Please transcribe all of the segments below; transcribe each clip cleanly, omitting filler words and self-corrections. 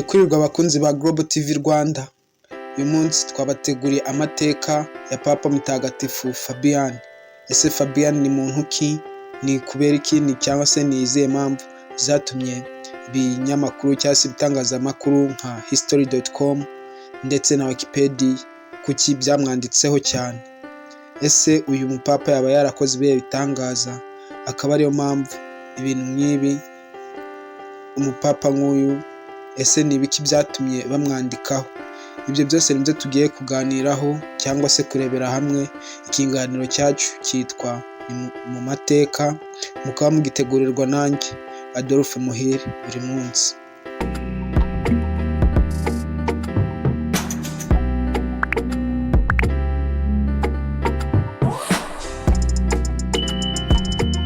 Kwirirwa abakunzi ba Global TV Rwanda, uyu munsi twabateguriye amateka ya Papa Mutagatifu Fabian. Ese Fabian ni muntu ki? Ni kubera iki? Ni cyangwa se ni izihe mpamvu zatumye ibinyamakuru cyangwa se ibitangazamakuru nka history.com ndetse na Wikipedia kuki byamwanditseho cyane? Ese uyu mupapa yaba yarakoze ibihe bitangaza, akaba ariyo mpamvu ibintu nk'ibi, umupapa nk'uyu, ese ni ibiki byatumye bamwandikaho? Ibyo byose nibyo tugiye kuganiraho cyangwa se kurebera hamwe. Ikiganiro cyacu cyitwa Mu Mateka, mukaba mugitegurirwa nanjye Adolphe Muhire buri munsi.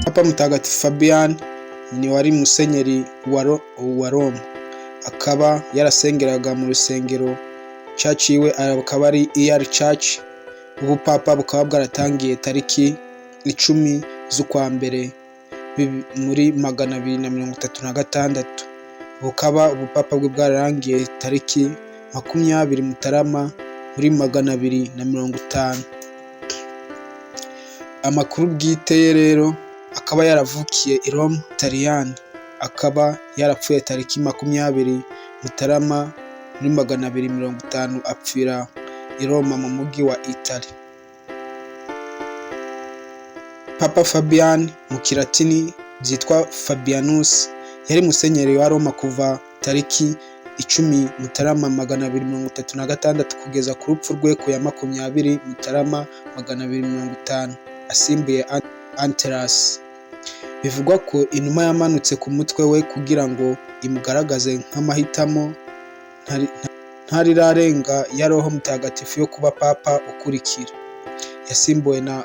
Papa Mutagatifu Fabian ni wari musenyeri wa Roma, akaba yarasengeraga mu rusengero church yiwe akaba ari ER Church. Ubupapa bukaba bwaratangiye tariki 10 z'ukwa mbere muri 236, bukaba ubupapa bwe bwararangiye tariki 20 Mutarama muri 250. Amakuru bwite ye rero akaba yaravukiye i Roma, Butaliyani, akaba yarapfuye tariki 20 Mutarama muri 250, apfira i Roma mu mujyi wa Italy. Papa Fabian mu Kilatini byitwa Fabianus, yari musenyeri wa Roma kuva tariki 10 Mutarama 236 kugeza ku rupfu rwe ku ya 20 Mutarama 250, asimbuye Anteras. Bivugwa ko inuma yamanutse ku mutwe we kugira ngo imugaragaze nk'amahitamo ntarirarenga ya Roho Mutagatifu yo kuba papa ukurikira. Yasimbuwe na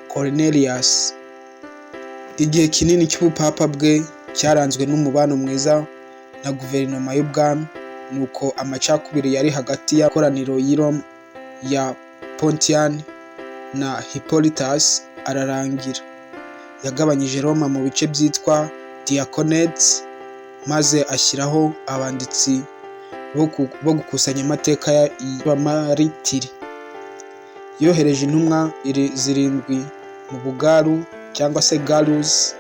Cornelius. Igihe kinini cy'ubupapa bwe cyaranzwe n'umubano mwiza na guverinoma y'ubwami, nuko amacakubiri yari hagati y'ikoraniro y'i Roma ya Pontian na Hippolytus ararangira. Yagabanyije Roma mu bice byitwa diaconates, maze ashyiraho abanditsi bo gukusanya amateka y'abamaritiri. Yohereje intumwa zirindwi mu Bugalu cyangwa se Galus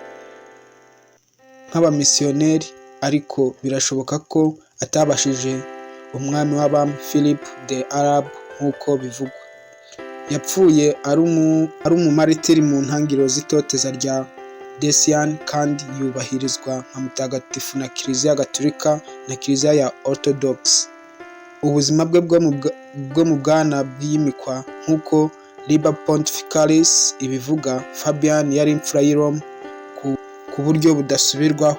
nk'abamisiyoneri, ariko birashoboka ko atabashije umwami w'abami Philip the Arab nk'uko bivugwa. Yapfuye ari umumaritiri mu ntangiriro z'itoteza rya Decian, kandi yubahirizwa nka mutagatifu na Kiliziya Gatolika na Kiliziya ya Orthodox. Ubuzima bwe bwo mu bwana bw'iyimikwa nk'uko Liber Pontificalis ibivuga, Fabian yari imfura y'i Roma ku buryo budasubirwaho,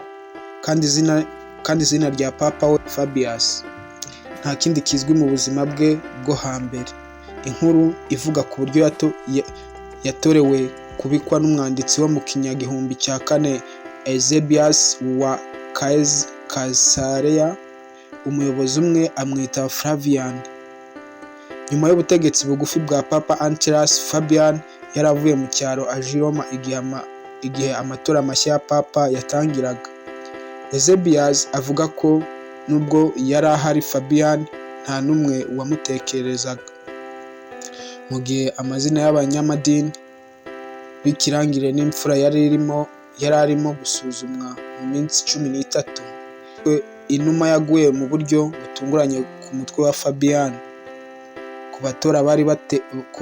kandi izina rya papa we Fabius. Nta kindi kizwi mu buzima bwe bwo hambere. Inkuru ivuga ku buryo yatorewe kubikwa n'umwanditsi wo mu kinyagihumbi cya kane Eusebius wa Caesarea, umuyobozi umwe amwita Flavian. Nyuma y'ubutegetsi bugufi bwa Papa Antilas, Fabian yaravuye mu cyaro aje i Roma igihe amatora mashya ya Papa yatangiraga. Eusebius avuga ko nubwo yari ahari Fabian nta n'umwe wamutekerezaga. Mu gihe amazina y'abanyamadini b'ikirangirire n'imfura yari arimo gusuzumwa mu minsi 13, inuma yaguye mu buryo butunguranye ku mutwe wa Fabian. Ku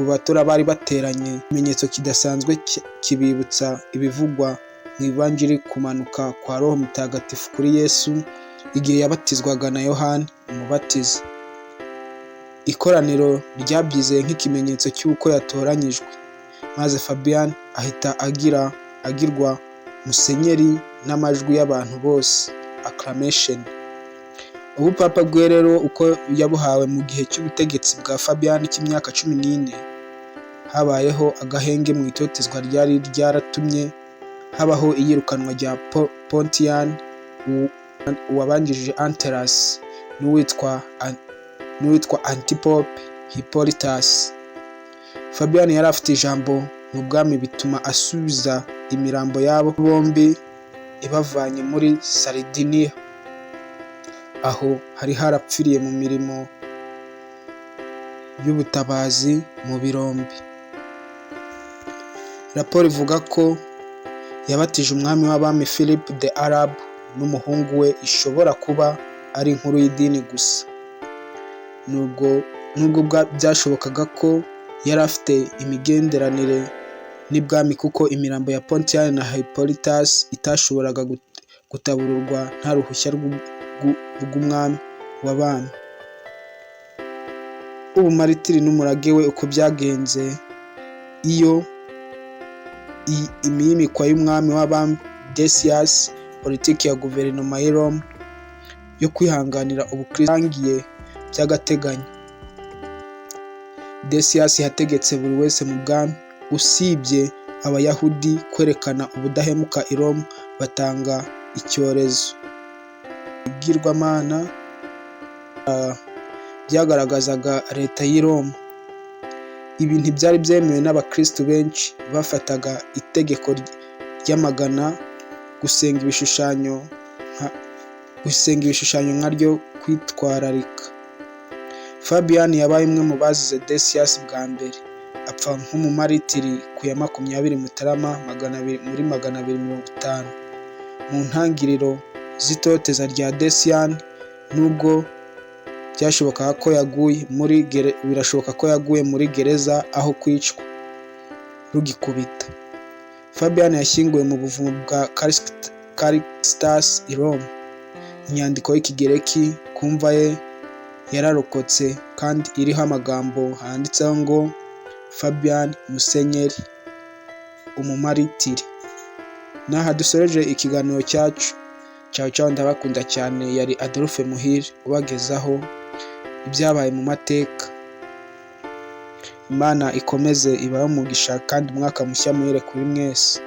batora bari bateranye, ikimenyetso kidasanzwe kibibutsa ibivugwa mu Ivanjiri kumanuka kwa Roho Mutagatifu kuri Yesu igihe yabatizwaga na Yohani Umubatiza. Ikoraniro ryabyizeye nk'ikimenyetso cy'uko yatoranyijwe, maze Fabian ahita agirwa musenyeri n'amajwi y'abantu bose, acclamation. Ubupapa bwe rero uko yabuhawe mu gihe cy'ubutegetsi bwa Fabian cy'imyaka 14, habayeho agahenge mu itotezwa ryari ryaratumye habaho iyirukanwa rya Pontian uwabanjirije Anteras n'uwitwa Antipope Hippolytus. Fabian yari afite ijambo mu bwami, bituma asubiza imirambo yabo bombi ibavanye muri Sardinia. Aho hari harapfiriye mu mirimo y'ubutabazi mu birombe. Raporo ivuga ko yabatije umwami w'abami Philip the Arab n'umuhungu we ishobora kuba ari inkuru y'idini gusa. Nubwo byashobokaga ko yari afite imigenderanire n'ibwami, kuko imirambo ya Pontian na Hippolytus itashoboraga gutabururwa nta ruhushya rw'umwami w'abami. Ubumaritiri n'umurage we, uko byagenze iyo imiyimikwa y'umwami w'abami Decius, politiki ya guverinoma y'i Roma yo kwihanganira ubukristo yarangiye by'agateganyo. Decius yategetse buri wese mu bwami usibye Abayahudi kwerekana ubudahemuka i Roma, batanga icyorezo. Ibigirwamana byagaragazaga leta y'i Roma. Ibi ntibyari byemewe n'abakristu benshi bafataga itegeko ryamagana gusenga ibishushanyo nkaryo kwitwararika. Fabian yabaye umwe mu bazize Decius bwa mbere, apfa nk'umumaritiri ku ya 20 Mutarama muri 250, mu ntangiriro z'itoteza rya Decian, nubwo byashobokaga ko yaguye muri birashoboka ko yaguye muri gereza aho kwicwa rugikubita. Fabian yashyinguwe mu buvumo bwa Calixtus i Roma. Inyandiko y'Ikigereki ku mva ye yararokotse kandi iriho amagambo handitseho ngo "Fabian Musenyeri umumaritiri". N'aha dusoreje ikiganiro cyacu. Ciao ciao, ndabakunda cyane. Yari Adolphe Muhire ubagezaho ibyabaye mu mateka. Imana ikomeze ibahe umugisha kandi umwaka mushya muhire kuri mwese.